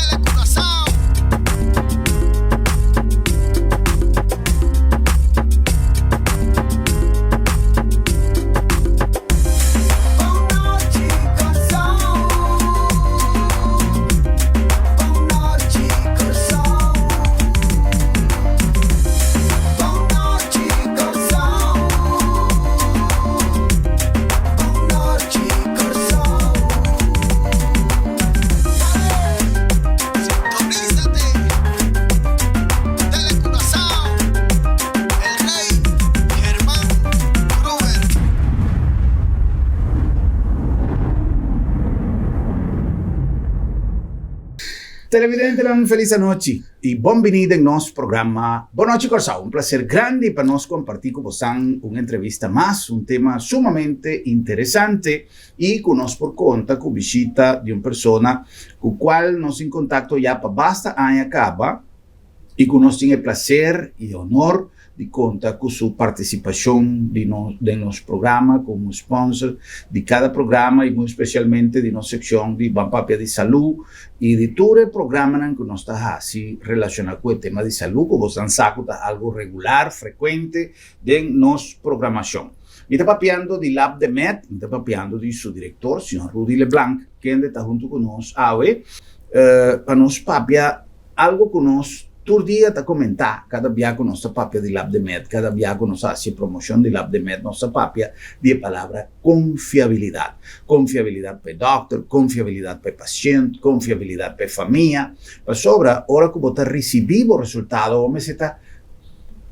Telecuraçao. Sintonízate Telecuraçao, El Rey Germán Gruber. Televidentenan felis anochi y bon bini den nos programa Bon Nochi Kòrsou. Un placer grandi pa nos comparti cu bosan un entrevista mas, un tema sumamente interesante y cu nos por conta cu bishita di un persona cu cual nos tin contacto ya pa basta aña caba y cu nos tin e placer y honor di conta cu su participacion di nos den nos programa como sponsor di cada programa y muy especialmente di nos seccion di Ban Papia di Salud y di tur e programanan cu nos ta haci relaciona cu e tema di salud cu bosan sa cu ta algo regular, frecuente den nos programacion. Mi ta papiando di Lab de Med, mi ta papiando di su director, señor Rudy Leblanc, kende ta hunto cu nos awe pa nos papia algo cu nos tur dia ta comenta, cada bia cu nos ta papia di Lab de Med, cada bia cu nos haci promocion di Lab de Med, nos ta papia di e palabra confiabilidad. Confiabilidad pa e dokter, confiabilidad pa e pacient, confiabilidad pa e famia, pasobra ora cu bo ta ricibi bo resultado bo mester ta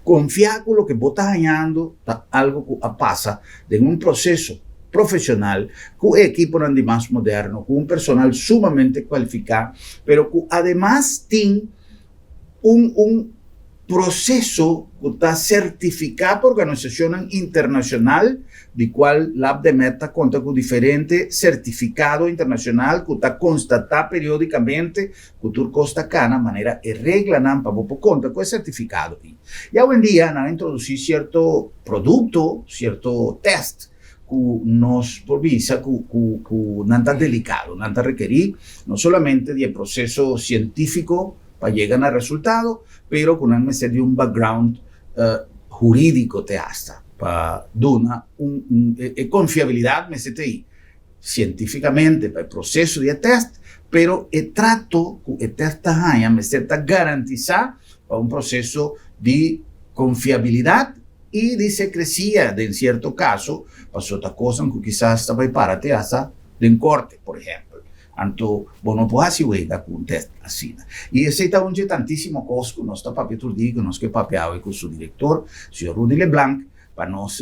Konfia ku loke bo ta hañando ta algu ku a pasa den un proseso profesional ku e ekiponan di mas moderno, ku un personal sumamente kualifiká, pero ku ademas tin un un proseso ku ta sertifiká pa organisashonnan internashonal di kual Labdemed ta konta ku diferente sertifikado internashonal ku ta konstatá periodikamente ku tur kos ta kana manera e reglanan pa bo por konta ku e sertifikado ei. I awendia nan a introdusí sierto produkto, sierto tèst ku nos por bisa ku ku ku nan ta delikado, nan ta rekerí no solamente di e proseso sientífiko pa yega na resultado, pero ku nan mester di un background hurídiko te asta pa duna un un e konfiabilidat mester ta ei. Sientificamente pa e proceso di e test, pero e trato cu e test ta haña mester ta garantisa pa un proceso di confiabilidad y di secrecia den cierto caso, pasobra ta cosnan cu kisas ta bay para te hasta den corte, por ehempel. Anto bo no por haci wega cu un test asina. Y esey ta un dje tantisimo cos cu nos ta papia tur dia y cu nos ke papia awe cu su director, señor Rudy Leblanc, Pa nos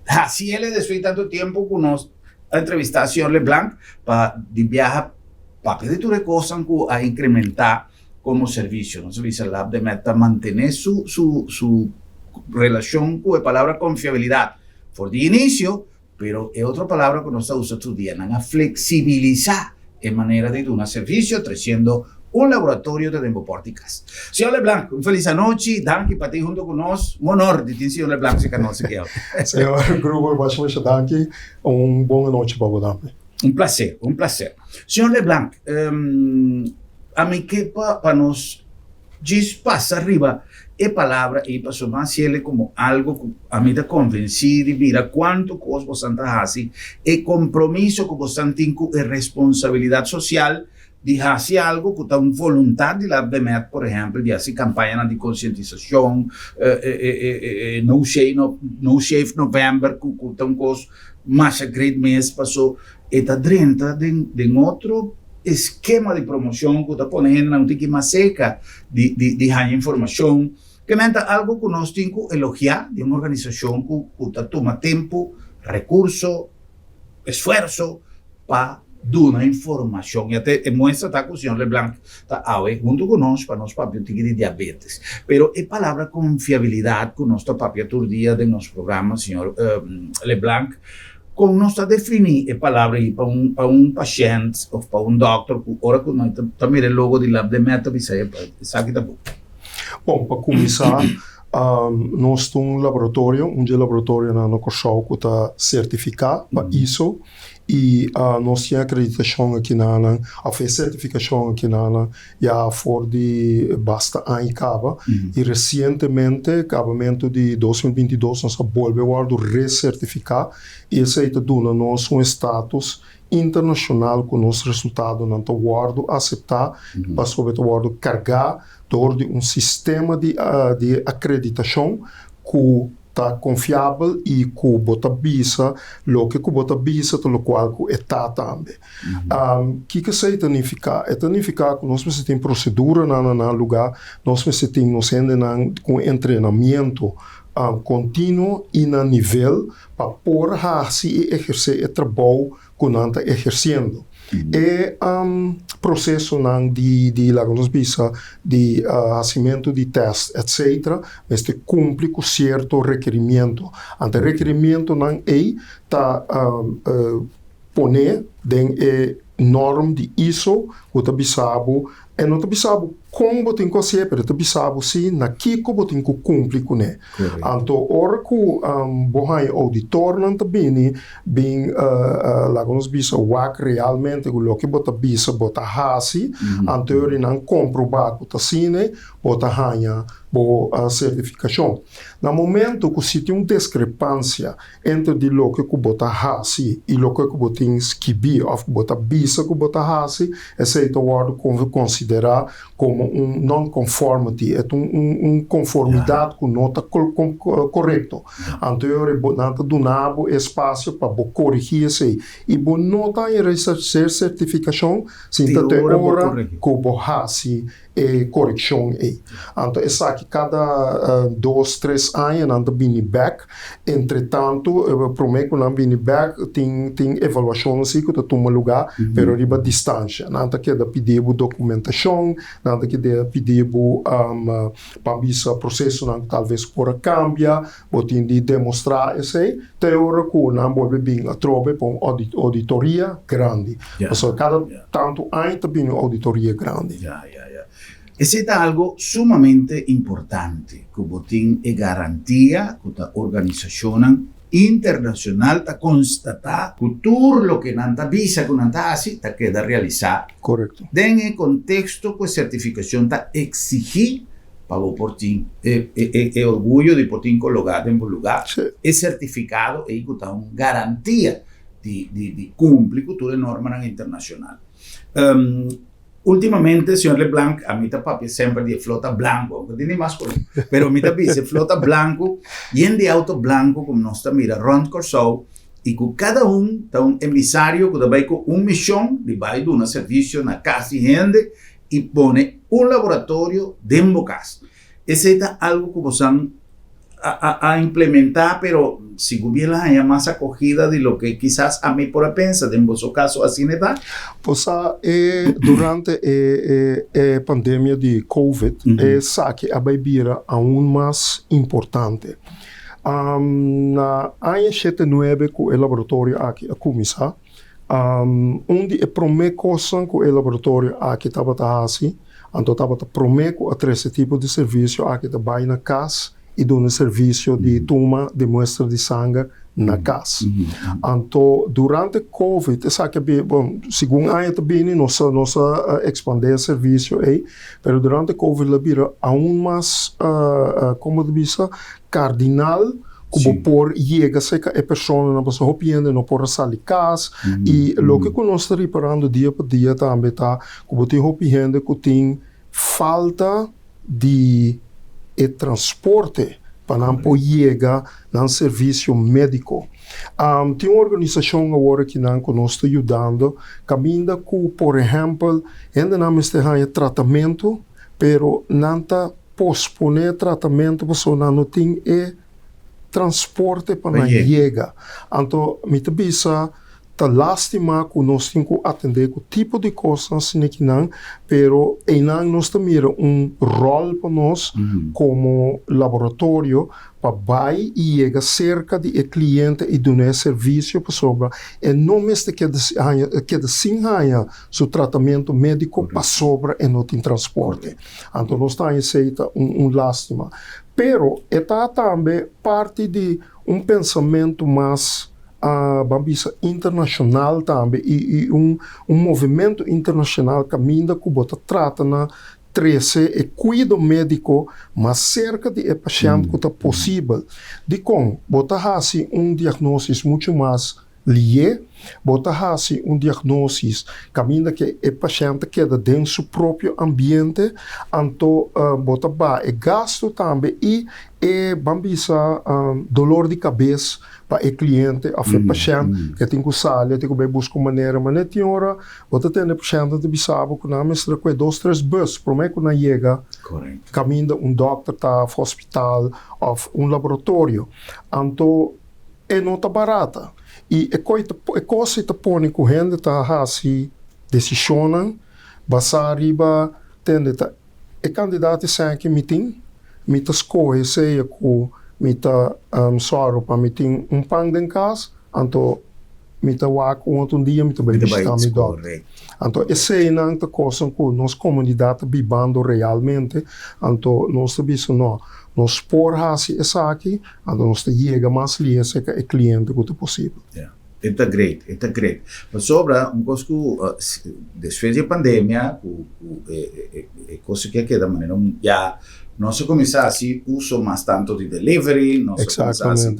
haci el despues di tanto tiempo cu nos a entrevista señor Leblanc pa di biaha papia di tur e cosnan cu a incrementa como servicio. Nos a bisa Lab de Med ta mantene su su su relacion cu e palabra confiabilidad for di inicio, pero e otro palabra cu nos ta usa tur dia, nan a flexibilisa e manera di duna servicio treciendo un laboratorio ta den bo porta di cas. Señor Leblanc, un feliz anochi, danki pa tin hunto cu nos, un honor di tin señor Leblanc cerca nos aki awe. Señor Gruber, masha masha danki, un bon anochi pa bo tambe. Un placer, un placer. Señor Leblanc, ami ke pa nos Djis pasa riba e palabra ei pasobra mi a hasiel komo algu ku ami ta konvensí di mira kuantu kos bosan ta hasi, e kompromiso ku bosan tin ku e responsabilidat sosial di hasi algu ku ta un voluntat di la Demet, por ehèmpel, di hasi kampañanan di konsientisashon, e No Shave No Shave November ku ta un kos masha great mes paso E ta drenta den den otro eskema di promocion ku ta pone hendenan un tiki mas seka di di di haña informashon. Ke men ta algu ku nos tin ku elogiá di un organisashon ku ku ta tuma tempu, rekurso, esfuerso pa duna informashon. Ya te e muestra ta ku señor Leblanc ta awe huntu ku nos pa nos papia un tiki di diabetes. Pero e palabra konfiabilidat ku nos ta papia tur dia den nos programa, señor Leblanc, Kon nos ta definí e palabra ei pa un pa un pashènt òf pa un dòkter ku ora ku nan ta mira e logo di Labdemed ta bisa epa esaki ta bon? Bon, pa kuminsá nos ta un laboratorio, un dje laboratorionan na Kòrsou ku ta sertifiká pa ISO. I nos tin akreditashon akinanan, òf e sertifikashon akinanan ya for di basta aña kaba. I resientemente, kabamentu di 2022, nos a bolbe wòrdu resertifiká i esei ta duna nos un estatus internashonal ku nos resultadonan ta wòrdu aseptá pasobra e ta wòrdu kargá dor di un sistema di di akreditashon ku ta konfiabel i ku bo ta bisa loke ku bo ta bisa ta lokual ku e ta tambe. Kiko esei ta nifiká? E ta nifiká ku nos mester tin proseduranan na nan lugá, nos mester tin nos hendenan ku un entrenamiento kontinuo i na nivel pa por hasi i ehersé e trabou ku nan ta ehersiendo. E prosesonan di di laga nos bisa di hasimentu di tèst etcetera mester kumpli ku sierto rekerimiento. Anto e rekerimientonan ei ta poné den e norm di ISO ku ta bisa bo E no ta bisa bo kon bo tin ku hasié, pero e ta bisa bo si na kiko bo tin ku kumpli kuné. Anto ora ku bo haña ouditornan ta bini bin laga nos bisa wak realmente ku loke bo ta bisa bo ta hasi, anto e ora nan komprobá ku ta asina bo ta haña bo sertifikashon. Na momento ku si tin un diskrepansia Entre di loke ku bo ta hasi i loke ku bo tin skibí òf ku bo ta bisa ku bo ta hasi, esei ta wòrdu konsiderá komo un non-conformity, e ta un konformidat ku no ta korekto. Anto e ora nan ta duna bo e spasio pa bo korigí esei i bo no ta haña sertifikashon sin ta te ora ku bo hasi e korekshon ei. Anto esaki kada dos, tres aña nan ta bini bèk. Entretantu, promé ku nan bini bèk tin tin evaluashonnan si ku ta tuma lugá, pero riba distansha. Nan ta keda pidi bo dokumentashon, nan ta keda pidi bo pa bisa prosesonan ku talves por a kambia, bo tin di demostrá esei te ora ku nan bolbe bin atrobe pa un ouditoria grandi. Pasobra kada tantu aña ta bini un ouditoria grandi. Ya, ya, ya. Esei ta algo sumamente importante ku bo tin e garantia ku ta organisashonnan internashonal ta konstatá ku tur loke nan ta bisa ku nan ta hasi ta keda realisá den e konteksto ku e sertifikashon ta eksigí pa bo por tin e e orguyo di por tin kologá den bo lugá e sertifikado ei ku ta un garantia di di di kumpli ku tur e normanan internashonal. Ultimamente señor Leblanc a mi ta papia semper di e flota blanku aunke tin di mas koló pero mi ta bisa e flota blanku yen di auto blanku ku nos ta mira rònt Kòrsou i ku kada un ta un emisario ku ta bai ku un mishon di bai duna servisio na kas di hende i pone un laboratorio den bo kas. Esei ta algu ku bosan a a implementá, pero sigur bien la haña mas akogida di loke kisas ami por a pensa. Den boso kaso asina e ta? Bo sa e durante e e e pandemia di covid esaki a bai bira aun mas importante. Na aña shete nuebe ku e laboratorio aki a kuminsá, Un di e promé kosnan ku e laboratorio aki tabata hasi, anto tabata promé ku a trese tipo di servisio aki ta bai na kas i duna servisio di tuma di muestra di sanger na kas. Anto durante covid esaki a bini, bon, segun aña ta bini nos a nos a ekspandé e servisio ei, pero durante covid lo a bira aun mas, komo ta bisa, kardinal ku bo por yega serka e personanan pasobra hopi hende no por a sali kas i loke ku nos ta riparando dia pa dia tambe ta ku bo tin hopi hende ku tin falta di e transporte pa nan por yega nan servisio mediko. Tin un organisashon awor akinan ku nos ta yudando kaminda ku por ehèmpel hendenan mester haña tratamentu pero nan ta posponé tratamentu pasobra nan no tin e transporte pa nan yega. Anto mi ta bisa ta lastima ku nos tin ku atendé ku tipo di kosnan asina kinan, pero einan nos ta mira un ròl pa nos komo laboratorio pa bai i yega serka di e kliente i duna e servisio pasobra e no mester keda haña keda sin haña su tratamentu médiko pasobra e no tin transporte. Anto nos ta haña esei ta un lastima. Pero e ta tambe parti di un pensamentu mas. Ban bisa internashonal tambe i un movementu internashonal kaminda ku bo ta trata na trese e kuido médiko mas serka di e pashènt ku ta posibel. Dikon? Bo ta hasi un diagnosis muchu mas lié, bo ta hasi un diagnosis kaminda ku e pashènt ta keda den su propio ambiente, anto bo ta baha e gastu tambe i e ban bisa dolor di kabes pa e kliente òf e pashènt ke tin ku sali, tin ku bai buska un manera. Ma net tin ora bo ta tende e pashèntnan ta bisa bo ku nan mester a kue dos tres bus promé ku nan yega kaminda un dòkter ta òf hospital òf un laboratorio. Anto e no ta barata i e koi ta e kos ei ta pone ku hende ta hasi desishonnan basá riba tende ta E kandidat esaki mi tin, mi ta skohe sea ku mi ta sòru pa mi tin un pan den kas, anto mi ta wak un otro dia mi ta bai bishitá mi dòkter. Anto eseinan ta kosnan ku nos komunidat ta bibando realmente, anto nos ta bisa no, nos por hasi esaki, anto nos ta yega mas lihe serka e kliente ku ta posibel. E ta great, e ta great. Pasobra un kos ku despues di e pandemia ku ku e e kos aki a keda manera un ya nos a kuminsá hasi uso mas tantu di delivery, nos a kuminsá hasi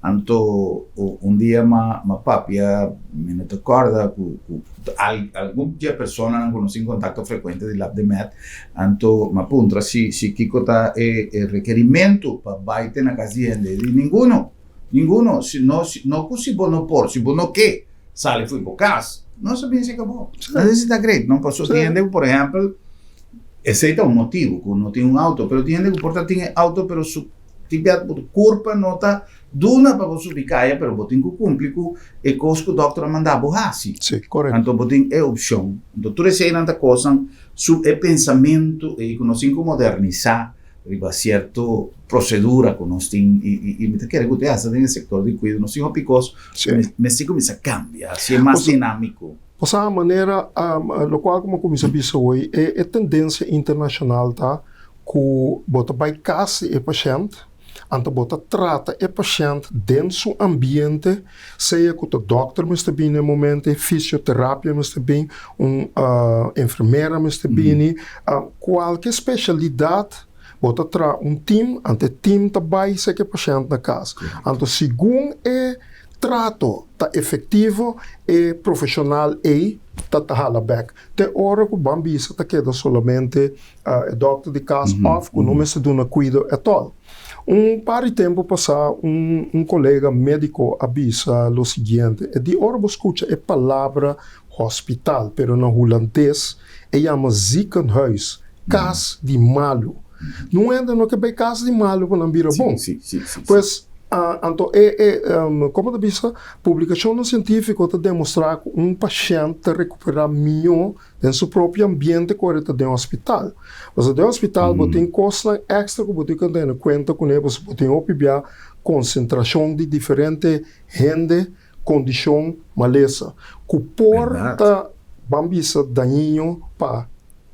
anto un dia m'a m'a papia mi no ta kòrda ku ku algun di e personanan ku nos tin kontakto frekuente di Lab de Med anto m'a puntra si si kiko ta e e rekerimentu pa bai te na kas di hende, di ninguno. Ninguno, si no, si no ku si bo no por, si bo no ke sali fo'i bo kas, no sa bin seka bo. Esei ta great, no? Pasobra tin hende ku, por ehèmpel, esei ta un motibu ku no tin un outo, pero tin hende ku por ta tin e outo pero su tin bia bo kurpa no ta duna pa bo subi kaya, pero bo tin ku kumpli ku e kos ku dòkter a manda bo hasi. Sí, korekto. Anto bo tin e opshon. Anto tur eseinan ta kosnan su e pensamentu ei ku nos tin ku modernisá riba cierto procedura cu nos tin y mi ta kere cu te hasta den e sector di cuido nos tin hopi cos cu mester cuminsa cambia haci e mas dinamico. Osea manera locual cu mi a cuminsa bisa hoy e tendencia internacional ta cu bo ta bay cas di e pashent anto bo ta trata e pashent den su ambiente sea cu ta dokter mester bini na e momento fisioterapia mester bini un enfermera mester bini Kualke spesialidat bo ta traha un tim, anto e tim ta bai seki e pashènt na kas. Anto segun e trato ta efektivo e profeshonal ei ta ta hala bèk. Te ora ku ban bisa ta keda solamente e dòkter di kas òf ku no mester duna kuido ètòl. Un par di tempu pasá un kolega médiko a bisa lo siguiente, e di ora bo skucha e palabra Hospital, pero na hulandes e yama ziekenhuis, kas di malu. Nun hende no ke bai kas di malu pa nan bira bon. Pues, anto e, e, komo ta bisa, publikashonnan sientífiko ta demostrá ku un pashènt ta rekuperá mihó den su propio ambiente ku ora e ta den hospital. Pasobra den hospital bo tin kosnan èkstra ku bo tin ku tene kuenta kuné, pasobra bo tin hopi bia konsentrashon di diferente hende kondishon malesa ku por ta ban bisa dañino pa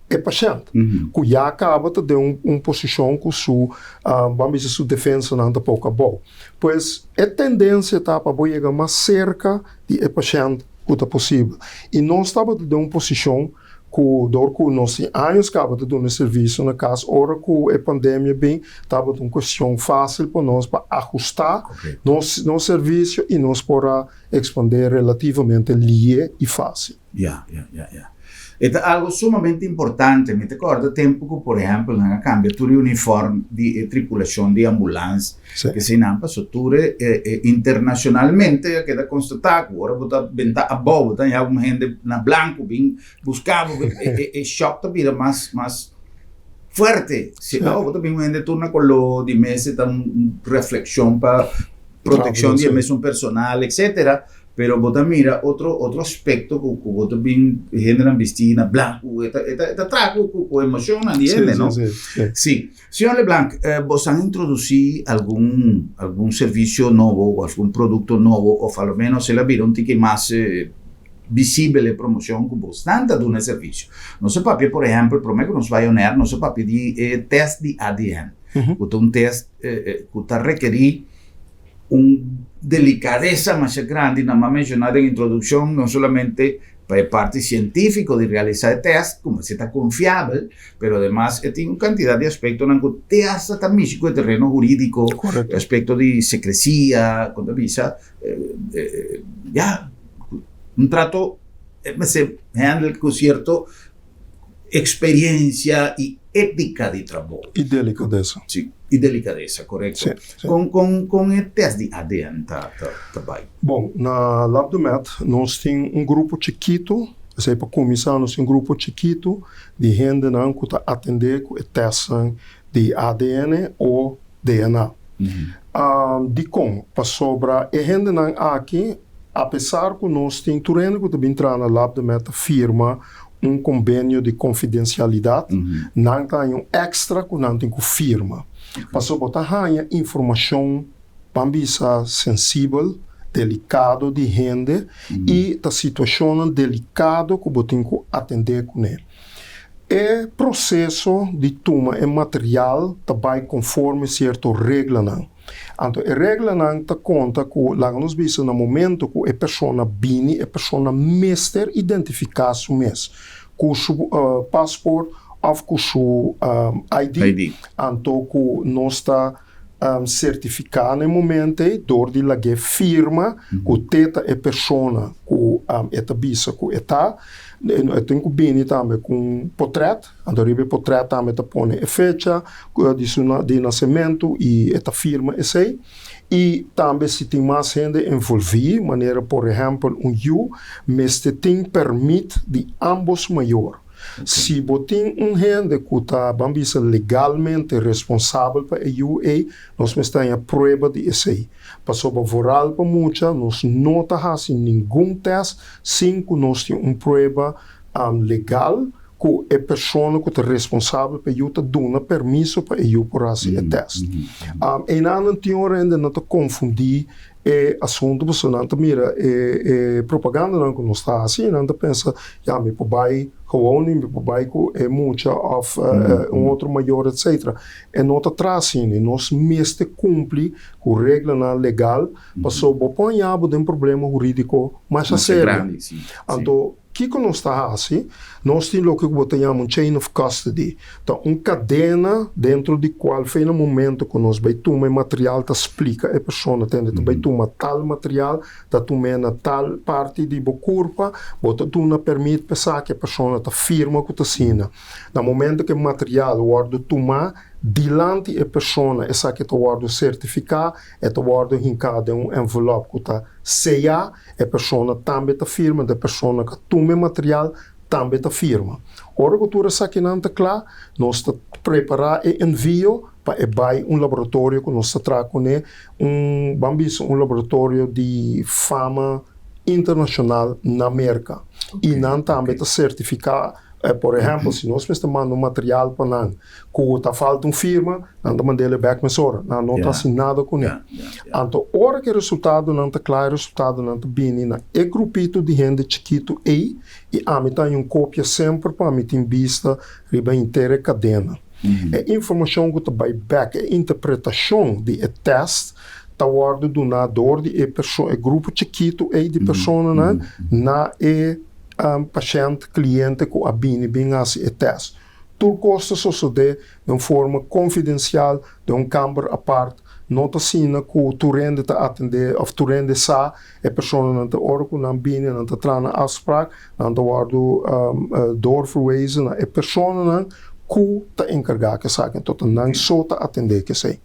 e pashènt ku ya kaba ta den un posishon ku su ban bisa su defensanan ta poko abou. Pues e tendensia ta pa bo yega mas serka di e pashènt ku ta posibel i nos tabata den un posishon ku dor ku nos tin años kaba ta duna e servisio na kas, ora ku e pandemia bin tabata un kuestion fásil pa nos pa ahustá nos nos servisio i nos por a ekspandé relativamente lié i fásil. Ya, ya, ya, ya. E ta algo sumamente importante. Mi ta kòrda tempu ku, por ehèmpel, nan a kambia tur e unifòrm di e tripulashon di ambulans. P'esei nan pasó tur e internacionalmente a keda constatá ku ora bo ta benta abou bo ta haña un hende na blanku bin buska bo e shòk ta bira mas mas fuerte. Si awo bo ta bin un hende tur na koló di mes e ta un reflekshon pa protekshon di e mesun personal etcetera. Pero bo ta mira otro otro aspecto cu cu bo ta bin hendenan bisti na blanco e ta e ta e ta traha cu cu cu emocionnan di hende no. Sí, sí, sí. Sí. Señor Leblanc, bo san introduci algun algun servicio nobo o algun producto nobo of a lo menos el a bira un tiki mas visibel e promocion cu bosnan ta duna e servicio. Nos a papia por ehempel prome cu nos bai on air nos a papia di e test di ADN cu ta un test cu ta rekeri. Un delicadeza masha grandi, nan a menciona den introduccion, no solamente pa e parti cientifico di realisa e test, como si ta confiabel, pero ademas e tin un cantidad di aspectonan cu te hasta ta mishi cu e tereno huridico, aspecto di secrecia, con ta bisa, ya, un trato mester handle cu cierto experiencia y ética di trabou. Y delicadeza. Sí, y delicadeza, correcto. Sí, sí. Con, con, con e test di ADN ta, ta, ta bay? Bon, na LabdeMed nos tin un grupo chikito, esey pa cuminsa nos tin un grupo chikito di hendenan cu ta atende cu e testnan di ADN o DNA. Dikon? Pasobra e hendenan aki, apesar ku nos tin tur hende ku ta bin traha na LabdeMed ta firma un kombenio di konfidensialidat, nan ta haña un èkstra ku nan tin ku firma. Pasobra bo ta haña informashon, ban bisa, sensibel, delikado di hende i ta situashonnan delikado ku bo tin ku atendé kuné. E proseso di tuma e material ta bai konforme sierto reglanan. Anto e reglanan ta konta ku laga nos bisa na momento ku e persona bini e persona mester identifiká su mes ku su pasport òf ku su ID. Anto ku nos ta sertifiká na e momento ei dor di lag'é firma ku te ta e persona ku e ta bisa ku e ta. E tin ku bini tambe ku un potrèt, anto riba e potrèt tambe ta pone e fecha di su di nasementu i e ta firma esei. I tambe si tin mas hende envolví, manera por ehèmpel un yu, mester tin pèrmit di ámbos mayor. Si bo tin un hende ku ta, ban bisa, legalmente responsabel pa e yu ei, nos mester haña prueba di esei. Pasobra vooral pa mucha nos no ta hasi ningun tèst sin ku nos tin un prueba legal ku e persona ku ta responsabel pa e yu ta duna permiso pa e yu por hasi e tèst. Einan nan tin ora hende nan ta konfundí e asuntu pasobra nan ta mira e propagandanan ku nos ta hasi i nan ta pensa ya mi por bai gewoon i mi por bai ku e mucha òf un otro mayor etcetera. E no ta traha asina i nos mester kumpli ku reglanan legal pasobra bo por haña bo den problema hurídiko masha serio. Anto kiko nos ta hasi? Nos tin loke ku bo ta yama un chain of custody. Ta un kadena dentro di kual fe na momento ku nos bai tuma e material ta splika e persona tende ta bai tuma tal material, ta tum'é na tal parti di bo kurpa, bo ta duna permit pa esaki, e persona ta firma ku ta asina. Na momento ku e material wòrdu tumá dilanti e persona esaki ta wòrdu sertifiká, e ta wòrdu hinká den un envelòp ku ta seyá, e persona tambe ta firma, e persona ku a tuma e material tambe ta firma. Ora ku tur esakinan ta kla, nos ta prepará e envio pa e bai un laboratorio ku nos ta traha kuné, un ban bisa un laboratorio di fama internashonal na Merka. I nan tambe ta sertifiká, por ehèmpel, si nos mester manda un material pa nan ku ta falta un firma, nan ta mand'é bèk mesora. Nan no ta hasi nada kuné. Anto ora ku e resultadonan ta kla, e resultadonan ta bini na e grupito di hende chikitu ei i ami ta haña un kopia semper pa mi tin bista riba henter e kadena. E informashon ku ta bai bèk, e interpretashon di e tèst ta wòrdu duná dor di e perso e grupo chikitu ei di personanan na e pashènt, kliente ku a bini bin hasi e tèst. Tur kos ta sosodé den un forma konfidensial, den un kamber apart. No ta asina ku tur hende ta atendé òf tur hende sa e personanan ta ora ku nan bini nan ta traha nan afsprak, nan ta wòrdu doorverwezen na e personanan ku ta enkargá ku esaki. Anto ta nan so ta atendé ku esei.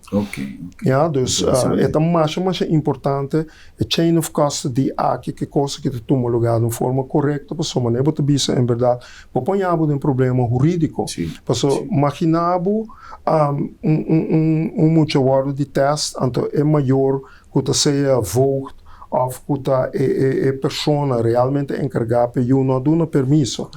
Ya, dus e ta masha masha importante e chain of custody aki ku e kos aki ta tuma lugá den un forma korekto pasobra manera bo ta bisa en bèrdat bo por haña bo den problema hurídiko. Pasobra maginá bo un mucha wòrdu di tèst anto e mayor ku ta sea voogd òf ku ta e persona realmente enkargá p'e yu no a duna permiso.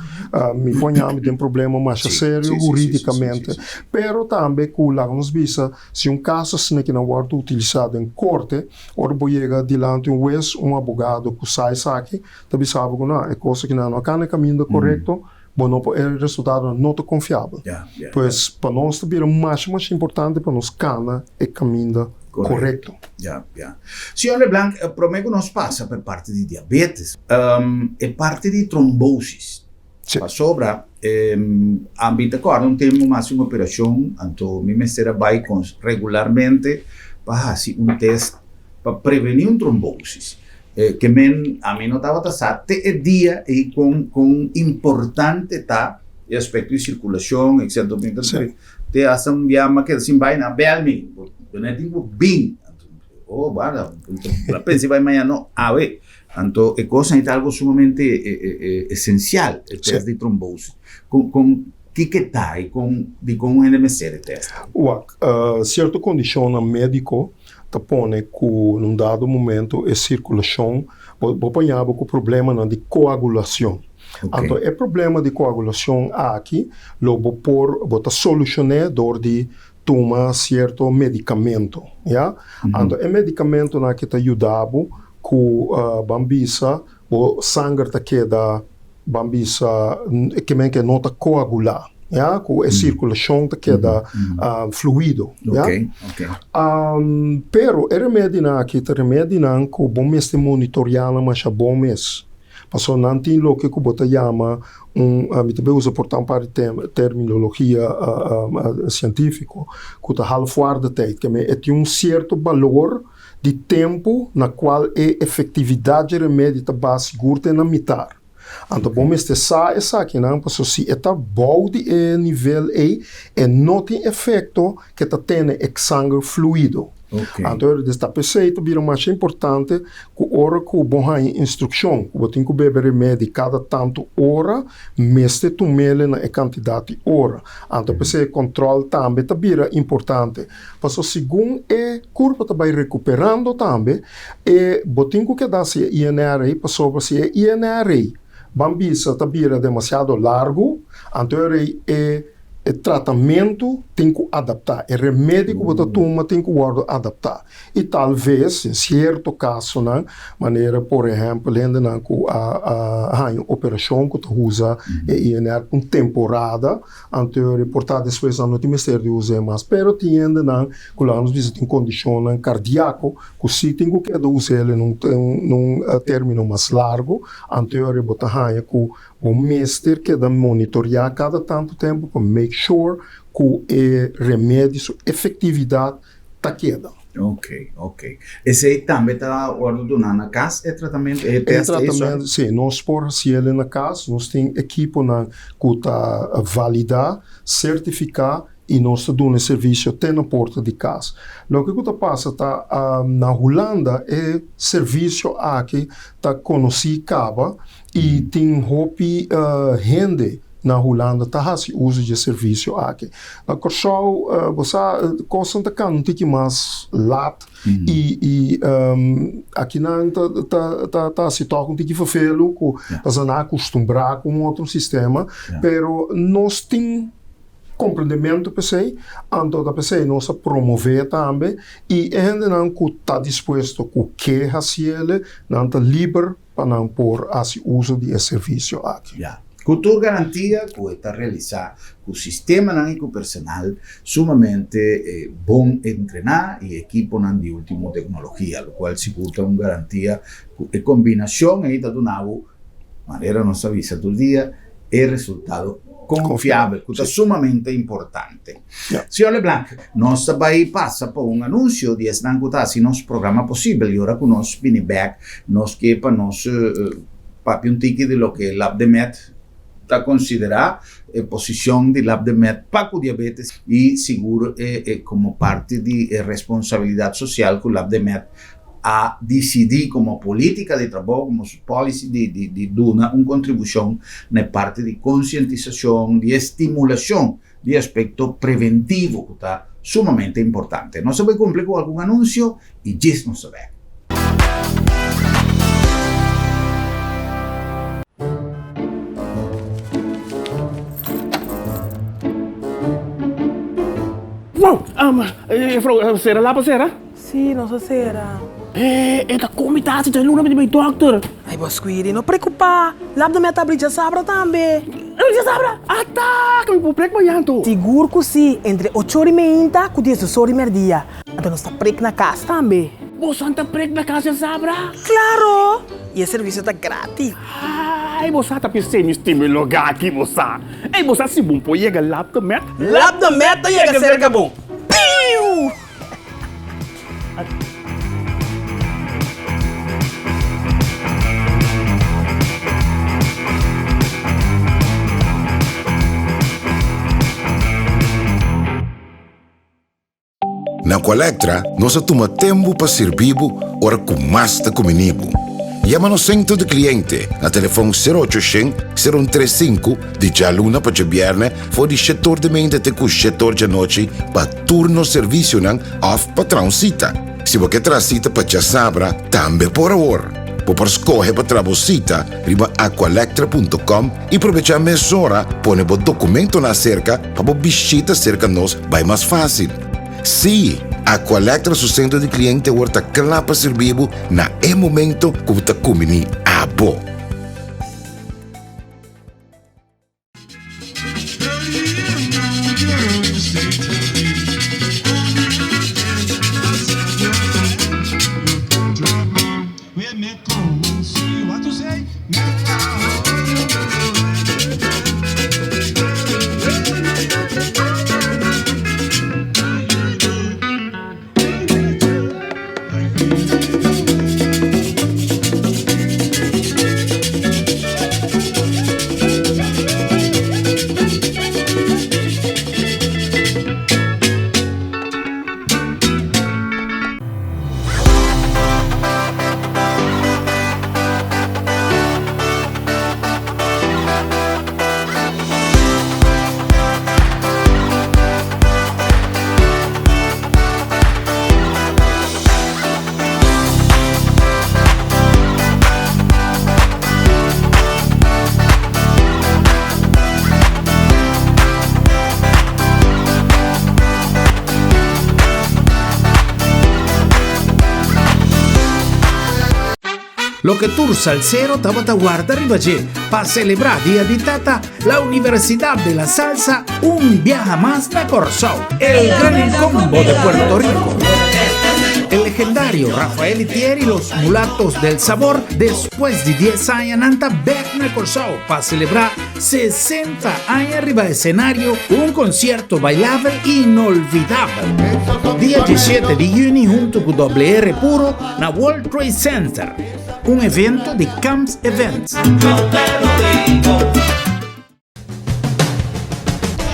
Mi por haña mi den problema masha serio hurídikamente. Pero tambe ku laga nos bisa si un kaso asina ki nan wòrdu utilisá den korte, ora bo yega dilanti un hues, un abogado ku sa esaki ta bisa bo ku no, e kos aki nan no a kana e kaminda korekto, bo no por e resultadonan no ta konfiabel. Pues pa nos ta bira masha masha importante pa nos kana e kaminda. Korekto. Ya, ya. Señor Leblanc, promé ku nos pasa pa e parti di diabetes, e parti di trombosis. Sí. Pasobra, ami ta kòrda un tempu mi hasi un operashon, anto mi mester a bai regularmente pa hasi un test pa prevení un trombosis. Ke men ami no tabata sa te e dia ei kon kon importante ta e aspekto di sirkulashon, etcetera. Mi ta te hasta un bia mi a keda sin bai, nan a bèl mi, bo no tin ku bin. Oh, guarda, mi a pensa bai mañana, no, awe. Anto e kosnan ei ta algo sumamente esensial, e test di trombosis. Kon kon kiko ta i kon dikon un hende mester e test? Wak, sierto kondishonnan médiko ta pone ku na un dado momento e sirkulashon, bo bo paña bo ku problemanan di koagulashon. Anto e problema di koagulashon aki lo bo por bo ta solushon'é dor di tuma sierto medikamento, ya. Anto e medikamentonan aki ta yuda bo ku ban bisa bo sanger ta keda ban bisa ke men ke no ta koagulá, ya, ku e sirkulashon ta keda fluido, ya. Pero e remedinan aki ta remedinan ku bo mester monitoriá nan masha bon mes. Pasobra nan tin loke ku bo ta yama un, mi ta bay usa por ta un par di terminologia sientífiko, ku ta halfwaardetijd. Ke men e tin un sierto balor di tempu na kual e efektividat dje remedi ta baha sigur te na mitar. Anto bo mester sa esakinan pasobra si e ta bou di e nivel ei, e no tin efekto ke ta tene e sanger fluido. Anto e ta p'esei ta bira masha importante ku ora ku bo haña instrukshon ku bo tin ku bebe remedi kada tantu ora, mester tum'el na e kantidat di ora. Anto p'esei e kòntròl tambe ta bira importante. Pasobra segun e kurpa ta bai rekuperando tambe, e bo tin ku keda hasi e INR ei, pasobra si e INR ei ban bisa ta bira demasiado largu, anto e E tratamentu tin ku adaptá, e remedi ku bo ta tuma tin ku wòrdu adaptá. I tal ves, den sierto kasonan, manera por ehèmpel hendenan ku a haña un operashon ku ta usa e INR pa un temporada, anto por ta despues nan no tin mester di us'é mas. Pero tin hendenan ku laga nos bisa tin kondishonnan kardiako ku si tin ku keda us'é den un término mas largu, anto bo ta haña ku Bo mester keda monitoreá kada tantu tempu pa make sure ku e remedi su efektividat ta keda. Ok, ok. Esei tambe ta wòrdu duná na kas, e tratamentu, e tèst ei? E tratamentu, si. Nos por hasié na kas. Nos tin ekiponan ku ta validá, sertifiká i nos ta duna e servisio te na porta di kas. Loke ku ta pasa ta na Hulanda e servisio aki ta konosí kaba I tin hopi hende na Hulanda ta hasi uso dje servisio aki. Na Kòrsou bo sa kosnan ta kanda un tiki mas lat i i akinan ta ta ta hasi tòg un tiki ferfelu ku pasobra nan a kustumbrá ku un otro sistema pero nos tin komprendementu p'esei anto ta p'esei nos a promové tambe i e hendenan ku ta dispuesto ku ke hasiele nan ta liber pa nan por hasi uso di e servisio aki. Ya. Ku tur garantia ku e ta realisá ku sistemanan i ku personal sumamente bon entrená i ekiponan di último teknologia, lokual sigur ta un garantia ku e kombinashon ei ta duna bo, manera nos ta bisa tur dia, e resultado konfiabel, ku ta sumamente importante. Señor Leblanc, nos ta bai pasa pa un anuncio di esnan cu ta haci nos programa posibel y ora cu nos bini bek nos ke pa nos papia un tiki di loke Labdemed ta considera e posicion di Labdemed pa cu diabetes y sigur como parti di e responsabilidad social cu Labdemed a dicidi como politica di trabou, como su policy di duna un contribucion na e parti di concientisacion, di estimulacion di aspekto preventivo ku ta sumamente importante. Nos a bai kumpli ku algun anunsio i djis nos ta bek. Wow! Juffrouw, sera lapa sera? Sí, nos a sera. E ta komi ta hasi dje luna mi di bai dòkter. Ai bo squiri, no preokupá. Lap de mi a tabli djasabra tambe. Djasabra? Ata! por prek mañan anto? Sigur ku si, entre ocho ora i meinta ku diesdos ora i merdia. Anto nos ta prek na kas tambe. Bosan ta prek na kas djasabra? Klaro! I e servisio ta gratis. Ai, bo sa ta pis'é mi stima e lugá aki, bo sa. Ei, bo sa si bon por yega Lab de Met? Lab de Met ta yega serka bo. Piu! Na Aqualectra nos a tuma tembu pa sirbi bo ora ku mas ta kumini bo. Yama nos sentro di kliente na telefon sero ocho shen, sero un tres sinku di djaluna pa djabièrnè for di shetor di meinta te ku shetor djanochi pa tur nos servisionan òf pa traha un sita. Si bo ke traha sita pa djasabra tambe por awor. Bo por skohe pa traha bo sita riba aqualectra punto com i probechá mesora pone bo dokumentonan aserka pa bo bishita serka nos bai mas fásil. Sí, Aqualectra su sentro di kliente awor ta kla pa sirbi bo na e momento ku bo ta kumbiní abo. Loke tur salsero tabata warda riba dje pa selebrá Dia di Tata, la Universidad de la Salsa un biaha mas na Kòrsou, El Gran Combo de Puerto Rico. El legendario Rafael Itier y los Mulatos del Sabor despues di dies aña nan ta bèk na Kòrsou pa selebrá 60 aña riba escenario cu un concierto bailabel inolvidabel. Dia 17 di juni hunto cu WR Puro na World Trade Center, un evento di Camps Events.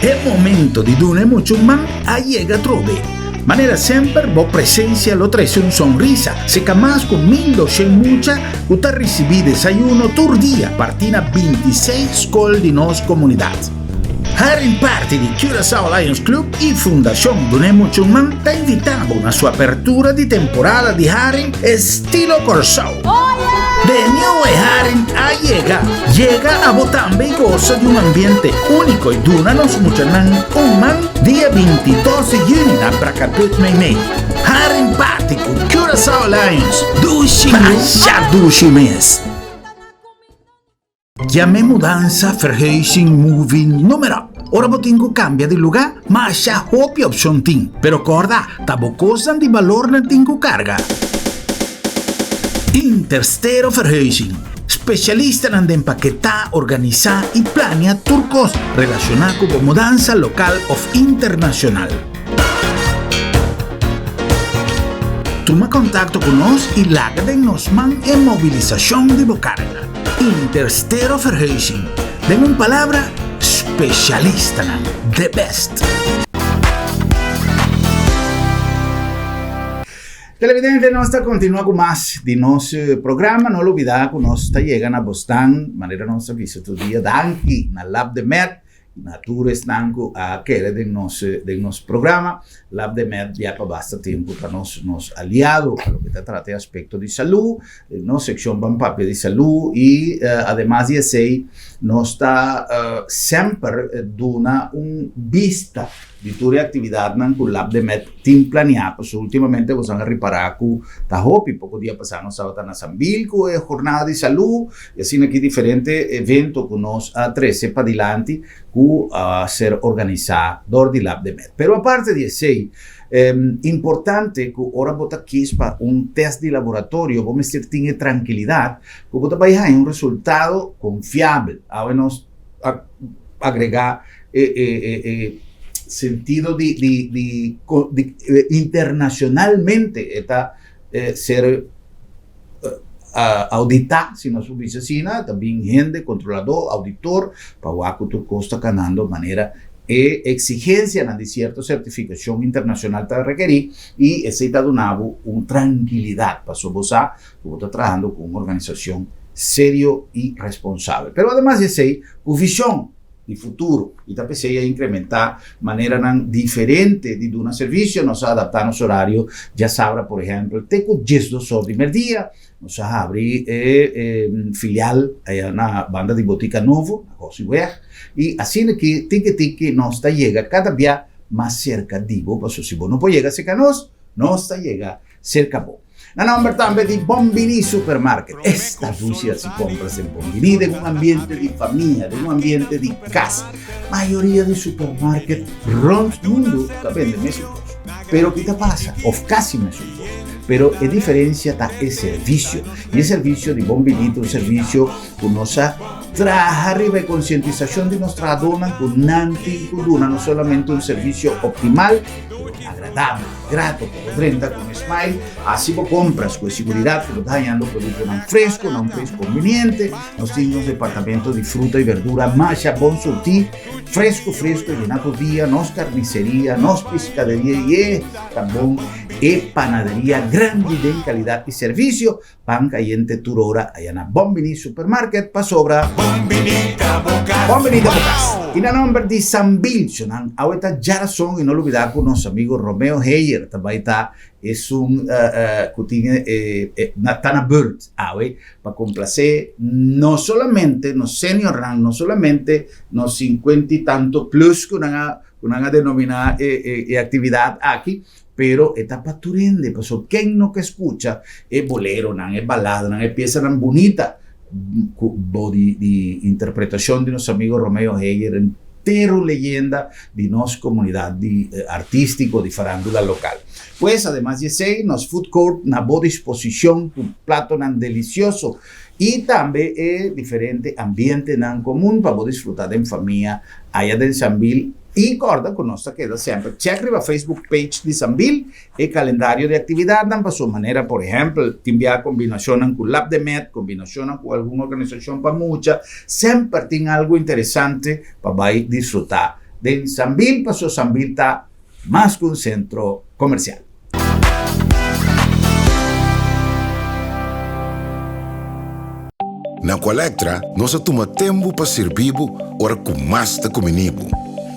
E momento di duna e mucha un man a yega atrobe. Manera semper bo presencia lo trece un sonrisa seca mas cu 1200 mucha cu ta ricibi desayuno tur dia parti na 26 scol di nos comunidad. Haring parti di Curaçao Lions Club y Fundacion Duna e Mucha un Man ta invita bo na su apertura di temporada di haring estilo Corsou. De Nieuwe Haring a yega! Yega abo tambe y gosa di un ambiente unico y duna nos muchanan un man dia 22 di juni na Brakkeput Meimei. Haring Party cu Curaçao Lions! Dushi masha dushi mes! Yam'e mudansa, verhuizing, moving, noem maar op. Ora bo tin ku kambia di lugá, masha hopi opshon tin. Pero kòrda, ta bo kosnan di balor nan tin ku karga. Interstero Verhuizing, spesialistanan den paketá, organisá i plania tur kos relashoná ku bo mudansa lokal òf internashonal. Tuma kontakto ku nos i laga den nos man e mobilisashon di bo karga. Interstero Verhuizing, den un palabra, spesialistanan, the best! Televidente, nos ta continua cu mas di nos programa. No lubida cu nos ta yega na bosnan, manera nos a bisa tur dia, danki na Lab de Med, na tur esnan cu a kere den nos, den nos programa. Lab de Med ya pa basta tempo ta nos, nos aliado pa loke ta trata e aspecto di salud, den nos seccion Ban Papia di Salud y ademas di esey, Nos ta semper duna un bista di tur e aktividatnan ku Lab de Med tin planiá. Pasobra últimamente boso a ripará ku ta hopi. Poko dia pasá nos tabata na Sambil ku e Jornada di Salú i asina aki diferente evento ku nos a trese padilanti ku a ser organisá dor di Lab de Med. Pero aparte di esei, importante ku ora bo ta kis pa un tèst di laboratorio bo mester tin e trankilidat ku bo ta bai haña un resultado konfiabel. Awe nos a agregá e e e e sentido di di di di internashonalmente e ta ser auditá, si nos por bisa asina, ta bin hende, kontroladó, auditor, pa wak ku tur kos ta kanando manera e eksigensianan di sierto sertifikashon internashonal ta rekerí i esei ta duna bo un trankilidat pasobra bo sa ku bo ta trahando ku un organisashon serio i responsabel. Pero ademas di esei, ku vishon di futuro i ta p'esei a inkrementá maneranan diferente di duna servisio. Nos a adaptá nos orario djasabra, por ehèmpel, te ku diesdos or di mèrdia. Nos a habri e filial aya na banda di Botica Novo, na Gosiweg, i asina ki tiki tiki nos ta yega kada bia mas serka di bo, pasobra si bo no por yega serka nos, nos ta yega Serka bo. Na nomber tambe di Bon Bini Supermarket. Esta dushi hasi compras den Bon Bini den un ambiente di famia, den un ambiente di cas. Mayoria di supermarket rond mundu ta bende mesun cos. Pero ki ta pasa? Of casi mesun cos. Pero e diferencia ta e servicio. Y e servicio di Bon Bini ta un servicio cu nos a traha riba e concientisacion di nos trahadornan cu nan tin cu duna no solamente un servicio optimal, pero agradabel. Grato pa bo drenta ku un smile, hasi bo kompras ku e siguridat ku bo ta hañando produktonan fresku na un prijs konveniente. Nos tin nos departamento di fruta i berdura masha bon surtí, fresku fresku yena tur dia, nos karniseria, nos piskaderia i e ta bon e panaderia grandi den kalidat i servisio. Pan kayente tur ora aya na Bon Bini Supermarket pasobra Bon Bini ta bo kas. Bon Bini ta bo kas. I na nomber di Sambilcho nan awe ta djarason i no lubida ku nos amigo Romeo Heyer ta bai ta esun ku tin e ta na beurt awe pa komplase no solamente nos seniornan no solamente nos sinkuenta i tanto plus ku nan a ku nan a denomina e aktividat aki Pero e ta pa tur hende, pasobra ken no ke skucha e boleronan, e baladanan, e piesanan bunita ku bo di di interpretashon di nos amigo Romeo Heyer, entero leyenda di nos komunidat di artístiko di farándula lokal. Pues, ademas di esei, nos food court na bo disposishon ku platonan delisioso i tambe e diferente ambientenan komun pa bo disfrutá den famia aya den Sambil. I kòrda ku nos ta keda semper chèk riba Facebook page di Sambil e kalendario di aktividatnan pa su manera, por ehèmpel, tin bia kombinashonnan ku Lab de Med, kombinashonnan ku algun organisashon pa mucha, semper tin algu interesante pa bai disfrutá den Sambil pasobra Sambil ta mas ku un sentro komersial. Na Aqualectra nos a tuma tempu pa sirbi bo ora ku mas ta kumini bo.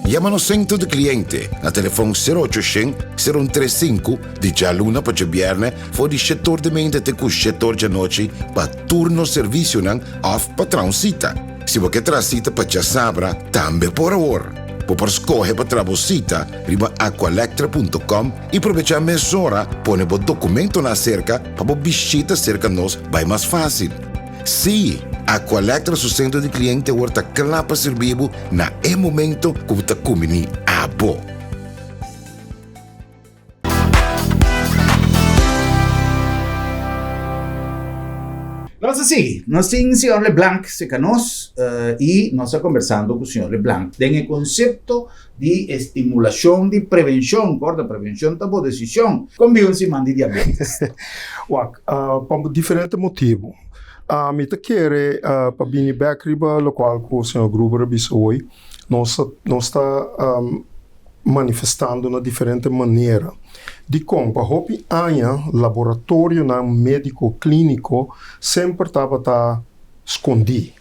Yama nos sentro di kliente na telefòn sero ocho shen, sero un tres sinku di djaluna pa djabièrnè for di shetor di meinta te ku shetor djanochi pa tur nos servisionan òf pa traha un sita. Si bo ke traha sita pa djasabra tambe por awor. Bo por skohe pa traha bo sita riba aqualectra punto com i probechá mesora pone bo dokumentonan aserka pa bo bishita serka nos bai mas fásil. Sí, Aqualectra su sentro di kliente awor ta kla pa sirbi bo na e momento ku bo ta kumbiní abo. Nos a sigui, nos tin señor Leblanc cerca nos y nos ta conversando cu señor Leblanc den e concepto di estimulacion di prevencion, corda prevencion ta bo decision. Con biu un siman di diabetes? Wak, pa diferente motibu. Mi ta kere pa bini bek riba locual cu señor Gruber a bisa hoy. Nos nos ta manifestando na diferente manera. Dikon? Pa hopi aña laboratorionan médiko klíniko semper tabata skondí.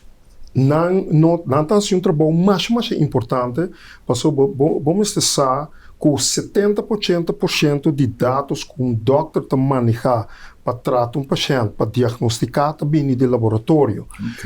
Nan no nan ta hasi un trabou masha masha importante pasobra bo bo mester sa. Ku 70 pa 80% di datos ku un dòkter ta manehá pa trata un pashènt, pa diagnostiká, ta bini di laboratorio.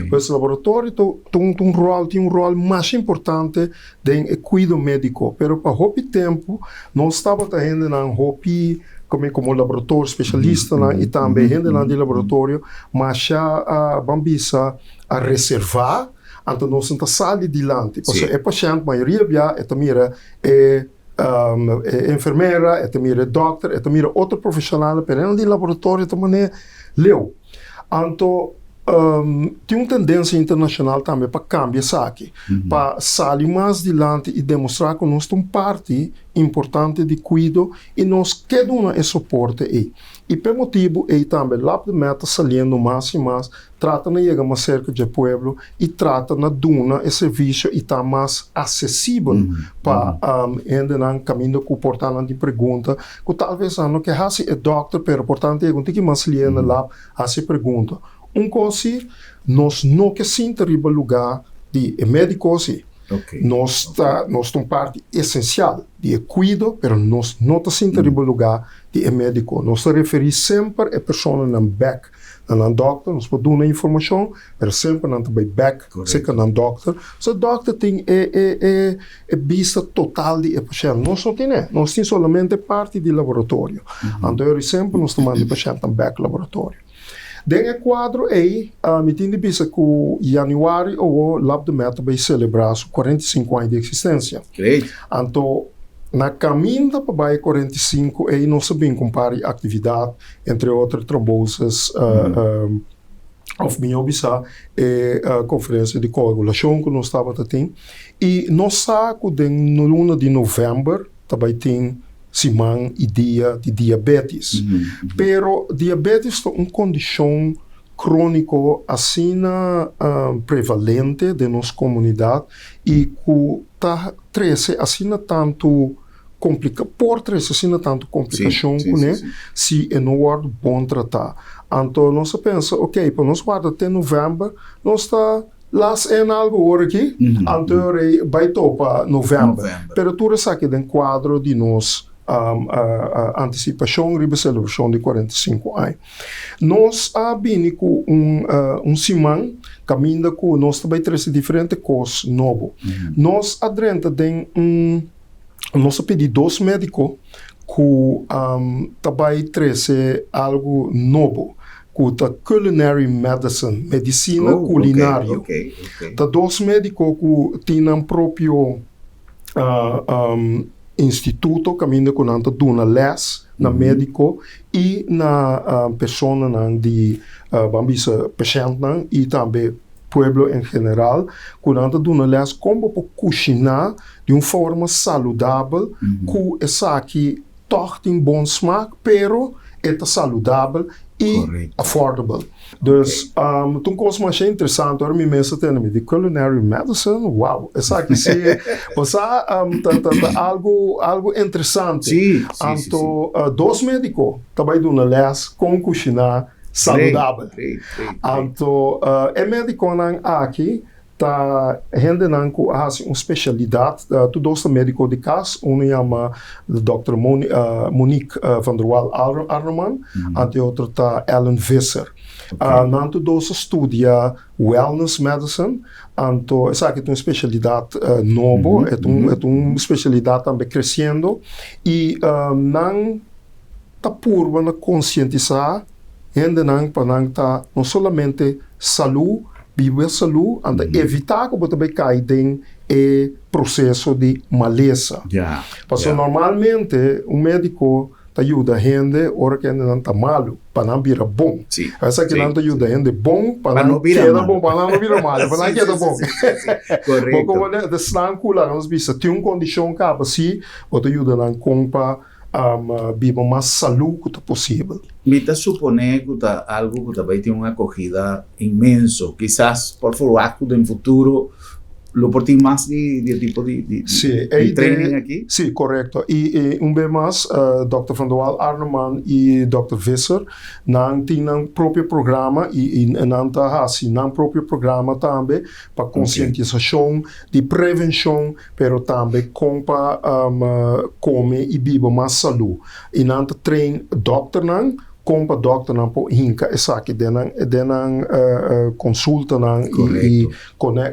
Pues laboratorio ta ta un ròl, tin un ròl masha importante den e kuido médiko. Pero pa hopi tempu nos tabata hendenan hopi komo komo laboratorio spesialistanan i tambe hendenan di laboratorio masha ban bisa a reservá, anto nos no ta sali dilanti. Pasobra e pashènt mayoria bia e ta mira e e enfermera, e ta mira e dòkter, e ta mira otro profeshonalnan, pero nan di laboratorio ta manera leu. Anto tin un tendensia internashonal tambe pa kambia esaki, pa sali mas dilanti i demostrá ku nos ta un parti importante di kuido i nos ke duna e soporte ei. I p'e motibu ei tambe Labdemed ta saliendo mas i mas Trata na yega mas serka dje pueblo i trata na duna e servisio i ta mas asesibel pa hendenan kaminda ku por ta nan tin pregunta ku talves nan no ke hasi e dòkter pero por ta nan ta yega un tiki mas lie na lab hasi e pregunta. Un kos si, nos no ke sinta riba lugá di e médiko si. Nos ta nos ta un parti esensial di e kuido pero nos no ta sinta riba lugá di e médiko. Nos ta referí semper e personanan bèk Na nan dòkter, nos por duna informashon, pero semper nan ta bai bèk serka nan dòkter. So e dòkter tin e e e e bista total di e pashènt. Nos no tin e. Nos tin solamente parti di laboratorio. Anto yori semper nos ta manda e pashèntnan bèk laboratorio. Den e kuadro ei, mi tin di bisa ku yanüari owo Labdemed ta bai selebrá su 45 aña di eksistensia. Anto na kaminda pa bai e 45 ei nos a bin ku un par di aktividat. Entre otro trombosis of mihó bisa e konferensia di koagulashon ku nos tabata tin. I nos sa ku den luna di novèmber ta bai tin siman i dia di diabetis. Pero diabetis ta un kondishon króniko asina prevalente den nos komunidat i ku ta trese asina tantu komplika por trese asina tantu komplikashon kuné si e no wòrdu bon tratá. Anto nos a pensa, ok, pa nos warda te novèmber, nos ta las en algu ora aki, anto e ora ei bai topa novèmber. Pero tur esaki den kuadro di nos antisipashon riba e selebrashon di 45 aña. Nos a bini ku un un siman kaminda ku nos ta bai trese diferente kos nobo. Nos a drenta den un Nos a pidi dos médiko ku ta bai trese algu nobo ku ta culinary medicine, medisina kulinario. Ta dos médiko ku tin nan propio instituto kaminda ku nan ta duna lès na médiko i na personanan di, ban bisa pashèntnan i tambe pueblo en general ku nan ta duna lès kon bo por kushiná di un forma saludabel ku esaki tòg tin bon smak pero e ta saludabel i affordable. Dus ta un kos masha interesante ora mi mes a tende mi di culinary medicine wow esaki si bo sa ta ta algu algu interesante. Anto dos mediko ta bai duna lès kon kushiná saludabel. Anto e medikonan aki Ta hendenan ku a hasi un spesialidat, tur dos ta médiko di kas, unu yama dòkter Monique van der Wal Arnoman, anto e otro ta Ellen Visser. Nan tur dos a studia wellness medicine, anto esaki ta un spesialidat nobo, e ta un spesialidat tambe kresiendo i nan ta purba na konsientisá hendenan pa nan ta no solamente salú, biba salú, anta evitá ku bo ta bai kai den e proseso di malesa. Pasobra normalmente un médiko ta yuda hende ora ku hendenan ta malu, pa nan bira bon. Esaki nan ta yuda hende bon pa nan keda bon, pa nan no bira malu, pa nan keda bon. Bo komo esnan ku laga nos bisa tin un kondishon kaba si bo ta yuda nan kon pa biba mas salú ku ta posibel. Mi ta suponé ku ta algu ku ta bai tin un akogida inmenso. Kisas por ferwagt ku den futuro. Lo por tin mas di di e tipo di di Sí, di training aki? Sí, korekto. I i un be mas, Dòkter Van der Wal Arneman i Dòkter Visser, nan tin nan propio programa i i nan ta hasi nan propio programa tambe pa konsientisashon di prevenshon, pero tambe kon pa kome i biba mas salú. I nan ta train dòkternan Kon pa dòkternan por hinka esaki den nan den nan konsultanan i i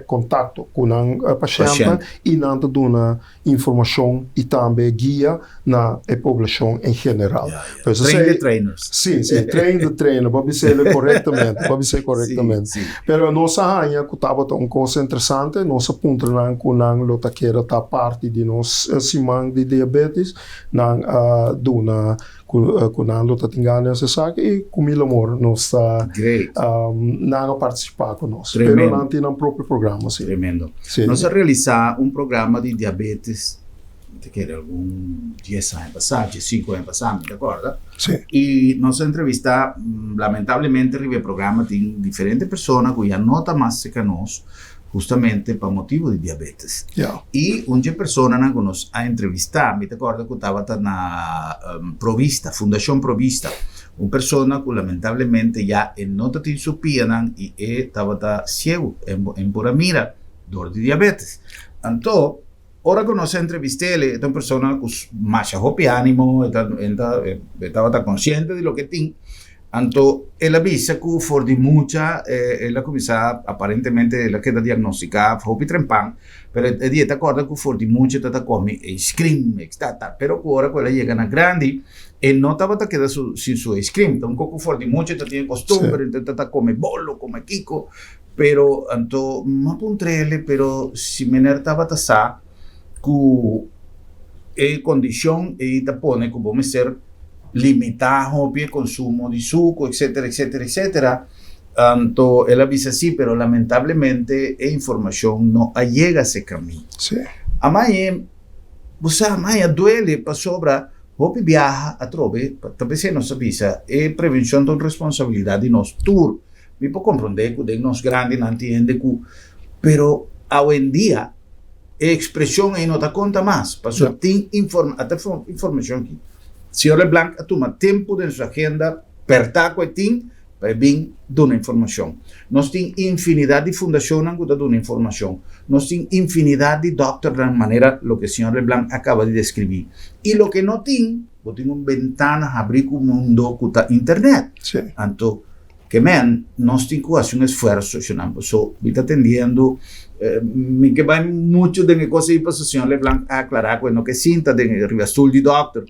kontakto ku nan pashèntnan i nan ta duna informashon i tambe guia na e poblashon en general. Train the trainers. Si, si, train the trainer, bo a bis'el korektamente, bo a bis'el korektamente. Pero nos a haña ku tabata un kos interesante, nos a puntra nan ku nan lo ta kere ta parti di nos siman di diabetes, nan a duna Ku nan lo ta tin gana di esaki i ku mil amor nos ta nan a partisipá ku nos. Pero nan tin nan propio programa si. Tremendo. Nos a realisá un programa di diabetes mi ta kere algun dies aña pasá, diesinku aña pasá mi ta kòrda. I nos a entrevistá lamentablemente riba e programa tin diferente persona ku ya no ta mas serka nos. Hustamente pa motibu di diabetes. I un dje personanan ku nos a entrevistá, mi ta kòrda ku tabata na Provista, Fundashon Provista, un persona ku lamentablemente ya e no ta tin su pianan i e tabata siegu, e por a mira dor di diabetes. Anto, ora ku nos a entrevist'el, e ta un persona ku masha hopi ánimo, e ta e tabata konsiente di loke e tin. Anto el a bisa ku for di mucha el a kuminsá, aparentemente el a keda diagnostiká hopi trempan, pero e di e ta kòrda ku for di mucha e ta kome eiskrim, etcetera. Pero ku ora ku el a yega na grandi e no tabata keda su sin su eiskrim. Ta un koko for di mucha e ta tin e kostumber, e ta kome bolo, kome kiko, pero anto mi a puntr'el, pero si meneer tabata sa ku e kondishon ei ta pone ku bo mester limitá hopi e konsumo di suku etcetera etcetera etcetera anto el a bisa si pero lamentablemente e informashon no a yega serka mi. Amai bo sa amai a duele pasobra hopi biaha atrobe ta p'esei nos a bisa e prevenshon ta un responsabilidat di nos tur mi por komprondé ku den nos grandinan tin hende ku pero awendia E ekspreshon ei no ta konta mas, pasobra tin ata informashon aki. Señor Leblanc a tuma tempu den su agenda pèrtá ku e tin pa e bin duna informashon. Nos tin infinidat di fundashonnan ku ta duna informashon. Nos tin infinidat di dòkternan manera loke señor Leblanc a kaba di deskribí. I loke no tin, bo tin un bentana habrí ku mundo ku ta internet. Anto Ke men, nos tin ku hasi un esfuerso, shonnan, paso mi ta tendiendo, mi ke bai muchu den e kos ei paso señor Leblanc a aklará ku e no ke sinta den e riba stul di dòkter,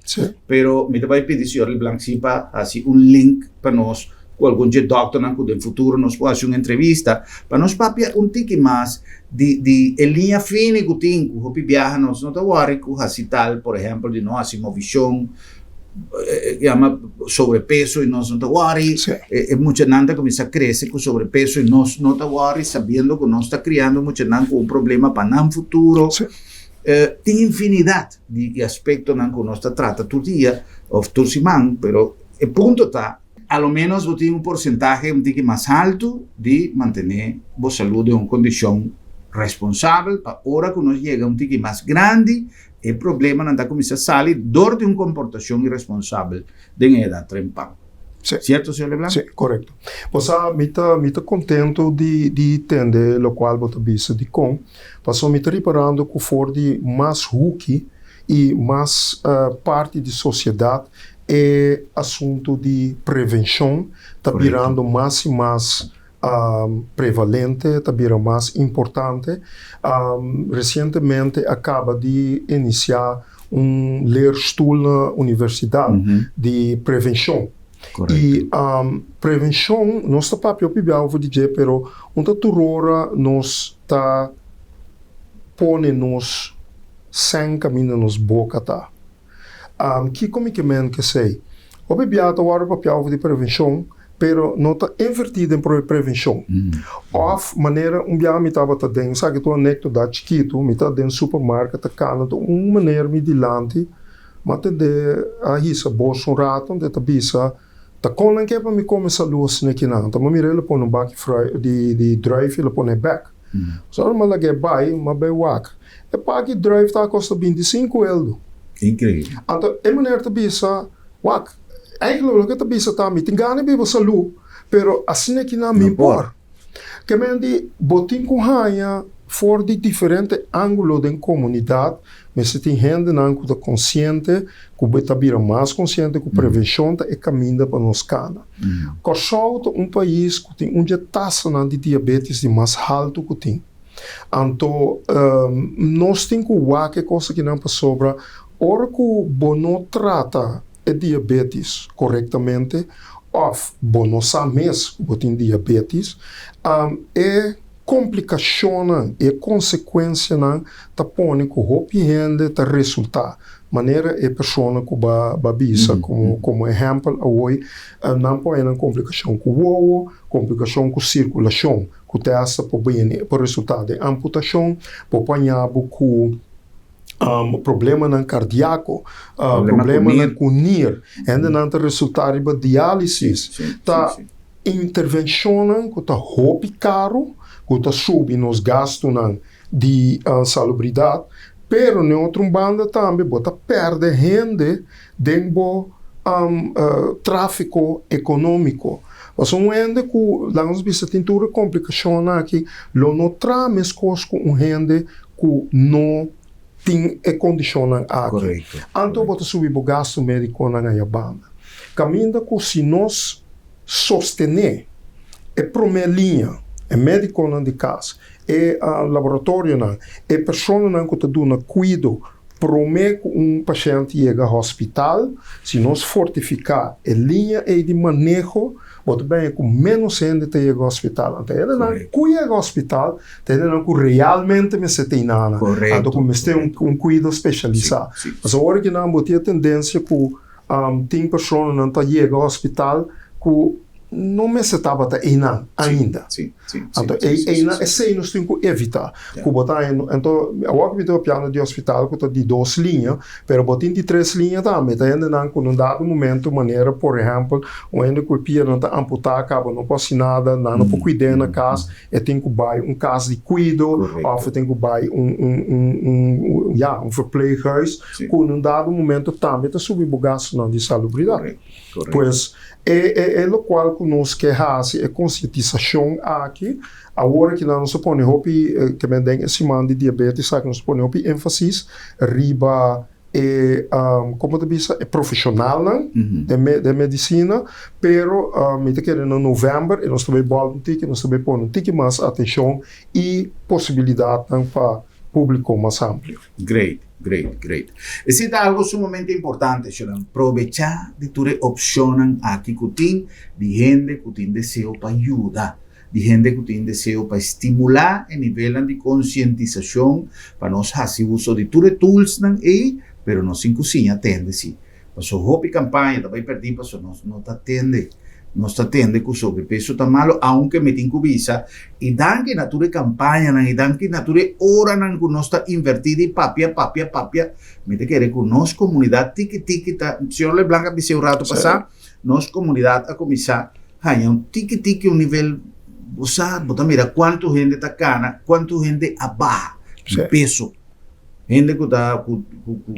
pero mi ta bai pidi señor Leblanc si pa hasi un link pa nos ku algun dje dòkternan ku den futuro nos por hasi un entrevista pa nos papia un tiki mas di di e liña fini ku tin ku hopi biaha nos no ta wòri ku hasi tal, por ehèmpel di no hasi movishon. yama sobrepeso y nos no ta worry. E muchanan ta cuminsa crece cu sobrepeso y nos no ta worry sabiendo cu nos ta criando muchanan cu un problema pa nan futuro. Tin infinidad di aspectonan cu nos ta trata tur dia of tur siman, pero e punto ta, a lo menos bo tin un porcentahe un tiki mas halto di mantene bo salud den un condicion responsabel pa ora cu nos yega un tiki mas grandi, E problemanan ta kuminsá sali dor di un komportashon iresponsabel den e edat trempan. Sí. Sierto, señor Leblanc? Sí, korekto. Bo sa, mi ta, mi ta kontento di, di tende lokual bo ta bisa. Dikon? Pasobra mi ta riparando ku for di mas huki i mas parti di sosiedat e asuntu di prevenshon ta birando mas i mas prevalente, ta bira mas importante. Resientemente a kaba di inisiá un leerstoel na universidat di prevenshon. I prevenshon, nos ta papia hopi bia over di dje, pero un ta tur ora nos ta pone nos sèn kaminda nos boka ta. Kiko mi ke men kesei? Hopi bia ta wòrdu papia over di prevenshon, pero no ta invertí den prevenshon. Òf manera un bia mi tabata den, esaki ta un anekdota chikitu, mi ta den supermarket ta kana ta un meneer mi dilanti, mi a tende a hisa bos un rato, anto e ta bisa, Ta kon nan ke pa mi kome salú asina kinan? Anto mi a mira el a pone un baki di druif i el a pone bèk. So ora mi a lag'é bai, mi a bai wak. E paki druif ta kosta 25 eldo. Inkreibel. Anto e meneer ta bisa, wak, eigenlijk loke e ta bisa ta mi tin gana di biba salú, pero asina ki nan mi por. Ke men di bo tin ku haña for di diferente ángulo den komunidat, mester tin hendenan ku ta konsiente, ku ta bira mas konsiente ku prevenshon ta e kaminda pa nos kana. Kòrsou ta un pais ku tin un dje tasanan di diabetes di mas haltu ku tin. Anto nos tin ku wak e kos akinan pasobra ora ku bo no trata e diabetes korektamente òf bo no sa mes ku bo tin diabetes, e komplikashonnan, e konsekuensianan ta pone ku hopi hende ta resultá manera e persona ku bo a bisa komo ehèmpel awor, nan por haña nan komplikashon ku wowo, komplikashon ku sirkulashon ku te asta por bini por resultá den amputashon, bo por haña bo ku problemanan kardiako, problemanan ku nir, hendenan ta resultá riba diálisis. Ta intervenshonnan ku ta hopi karu, ku ta subi nos gastunan di salubridat, pero na otro banda tambe bo ta pèrdè hende den bo tráfiko ekonómiko. Pasobra un hende ku, laga nos bisa, tin tur e komplikashonnan aki, lo no traha meskos ku un hende ku no tin e kondishonnan aki. Anto bo ta subi bo gastu médikonan aya banda. Kaminda ku si nos sostené e promé liña, e médikonan di kas, e laboratorionan, e personanan ku ta duna kuido promé ku un pashènt yega hòspital, si nos fortifiká e liña ei di maneho, bo ta bini ku ménos hende ta yega hòspital. Anto hendenan ku yega hòspital ta hendenan ku realmente mester ta inana, anto ku mester un kuido spesialisá. Pasobra ora ki nan bo tin e tendensia ku tin personanan ta yega hòspital ku no mester tabata einan ainda. Anto einan esei nos tin ku evitá. Ku bo ta anto awor ku mi ta papiando di hospital ku ta di dos liña, pero bo tin di tres liña tambe. Ta hendenan ku na un dado momento manera por ehèmpel un hende ku e pianan ta amputá kaba no por hasi nada, nan no por kuid'é na kas, e tin ku bai un kas di kuido òf e tin ku bai un un un ya un verpleeghuis ku na un dado momento tambe ta subi bo gastunan di salubridat. Pues e e e lokual ku nos ke hasi e konsientisashon aki, awor aki nan nos a pone hopi ke men den e siman di diabetes aki nos a pone hopi énfasis riba e komo ta bisa e profeshonalnan den den medisina, pero mi ta kere na novèmber e nos ta bai bòlta un tiki, nos ta bai pone un tiki mas atenshon i posibilidatnan pa públiko mas amplio. Great, great, great. Esei ta algo sumamente importante, Sheldon. Probechá di tur e opshonnan aki ku tin di hende ku tin deseo pa yuda, di hende ku tin deseo pa stimulá e nivelnan di konsientisashon pa nos hasi uso di tur e toolsnan ei, pero nos tin ku siña tende si. Paso hopi kampaña ta bai pèrdí paso nos no ta tende. Nos ta tende ku sobrepeso ta malo, aunke mi tin ku bisa, i danki na tur e kampañanan, i danki na tur e oranan ku nos ta invertí di papia, papia, papia, mi ta kere ku nos komunidat tiki tiki ta, señor Leblanc a bis'é un rato pasá, nos komunidat a kuminsá haña un tiki tiki un nivel, bo sa, bo ta mira kuantu hende ta kana, kuantu hende a baha di peso. Hende ku ta ku ku ku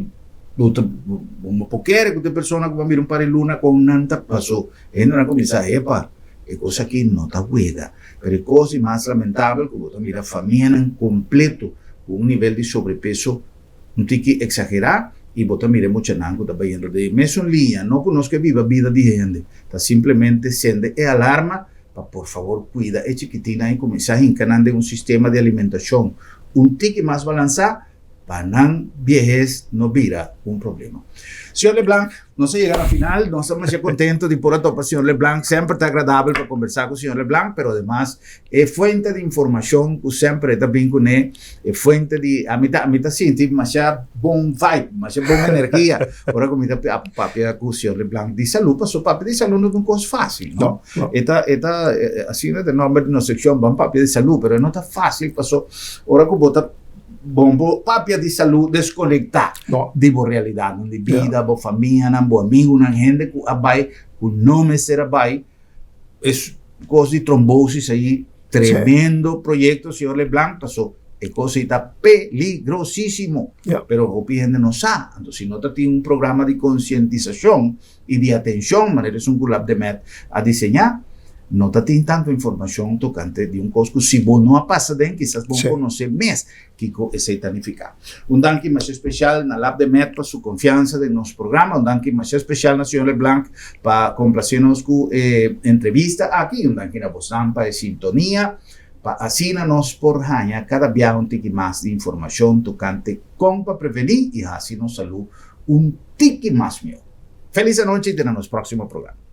bo ta bo no por kere ku ta e persona ku bo a mira un par di luna kon nan ta paso hendenan a kuminsá epa e kos aki no ta wega pero e kos di mas lamentabel ku bo ta mira famianan kompleto ku un nivel di sobrepeso un tiki eksagerá i bo ta mira e muchanan ku ta bayendo den e mesun liña no ku nos ke biba bida di hende ta simplemente sende e alarma pa por fabor kuida e chikitinnan i kuminsá hinka nan den un sistema di alimentashon un tiki mas balansá pa nan biehes no bira un problema. Señor Leblanc, nos a yega na final. Nos ta masha contento di por a topa señor Leblanc. Semper ta agradabel pa conversa cu señor Leblanc, pero ademas e fuente di informacion cu semper e ta bin cune, e fuente di, ami ta, ami ta sinti masha bon vibe, masha bon energia ora cu mi ta papia cu señor Leblanc di salud, pasobra papia di salud no ta un cos facil, no? E ta, e ta, asina ta e nomber di nos seccion, Ban Papia di Salud, pero e no ta facil paso ora cu bo ta bon bo papia di salud desconecta di bo realidadnan di bida, bo famianan, bo amigunan, hende cu a bay cu no mester a bay, es cos di trombosis ayi. Tremendo proyecto, señor Leblanc, paso e cos ei ta peligrosísimo. Pero hopi hende no sa. Anto si no ta tin un programa di concientisacion y di atencion manera esun cu Labdemed a diseña, no ta tin tanto informacion tocante di un cos cu si bo no a pasa den kisas bo conoce mes Kiko esei ta nifiká? Un danki masha spesial na Labdemed pa su konfiansa den nos programa. Un danki masha spesial na señor Leblanc pa komplasé nos ku e entrevista aki. I un danki na bosnan pa e sintonia, pa asina nos por haña kada biaha un tiki mas di informashon tokante kon pa prevení i hasi nos salú un tiki mas mihó. Felis anochi i te na nos próksimo programa.